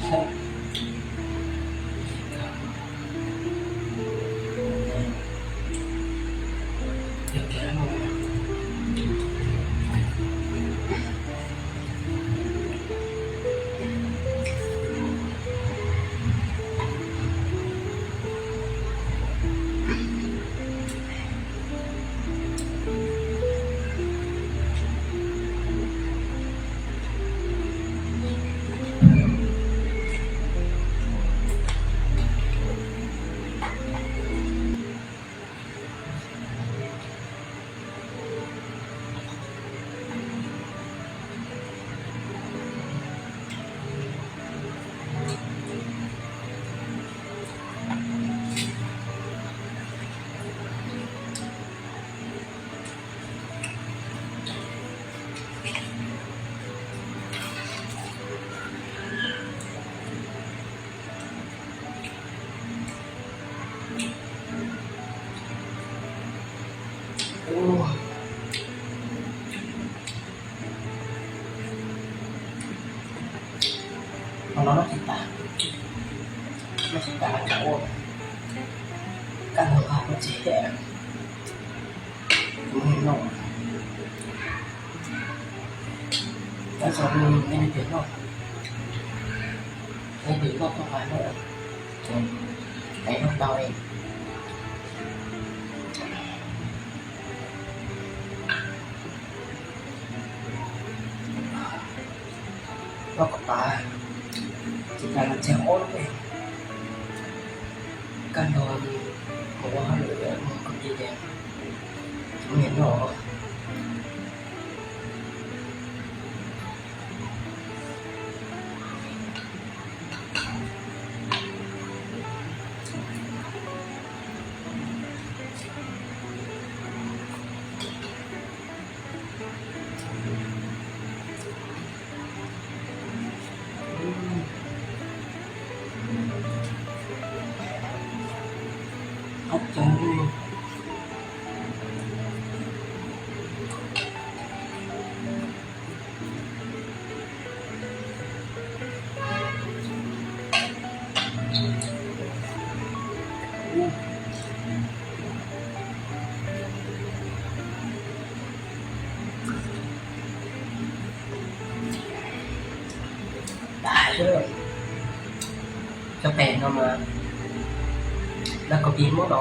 Qhov no noj tsis tas, noj tsis tas tsam ua kaj ntug nqa pov tseg thiab. Kuv noj, tab sis nws nws tias noj, nws tias noj toj nqa noj, ces noj tau li. Noj kom tas, tsis tas los tseg ob lub, kaj ntug mus ua hauj lwm mus kom cia ces kuv niam noj. Qab tsaus. Cov qe no mas, lawv kom pis muab no,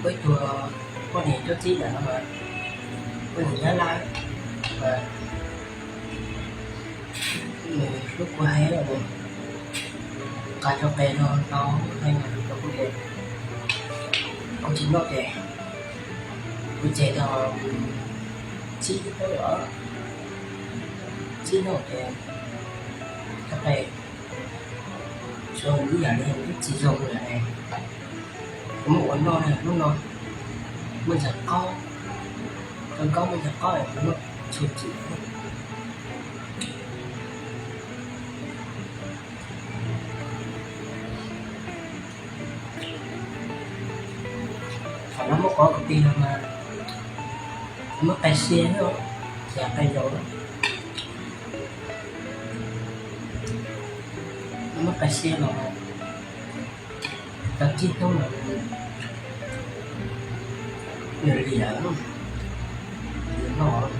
peb tug poj niam cuab txib ntawm no mas, poj niam Nyab Laj, nws hlub kuv heev, nws nqa cov qe no tau heev rau kuv ces kuv tsis noj ces kuv tseg tau tsib hnub, tsib hnub ces cov qe tsuas ib yam li twb tsis zoo lawm ne. Kuv muab ua noj ne, hnub no muaj ntxhais qaub, kawg nkaus muaj ntxhais qaub es kuv noj tshwm sim. Thaum no muab qov kwv tij no mas muab qe sia, tsis yog qe zaum, muab qe sia los tau tsib hnub los nws liam, nws noj.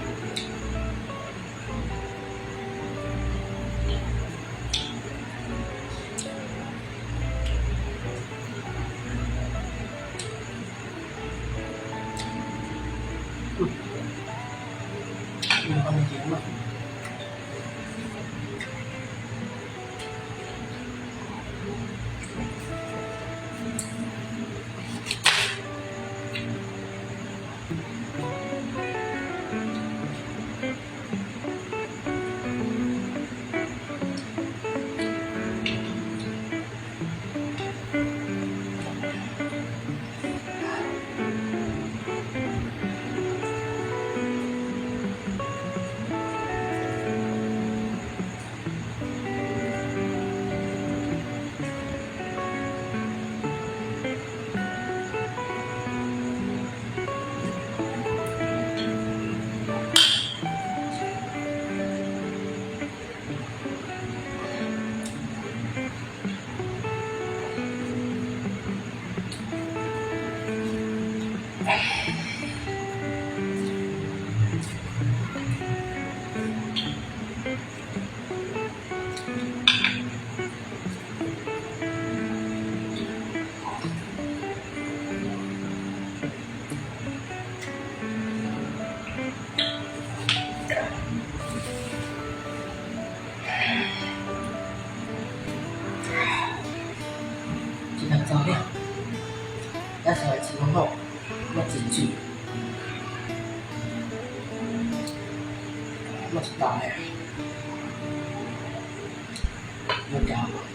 Tab sis tsis muaj hauj, muaj tsis tswm, muaj tsis tas, muaj cov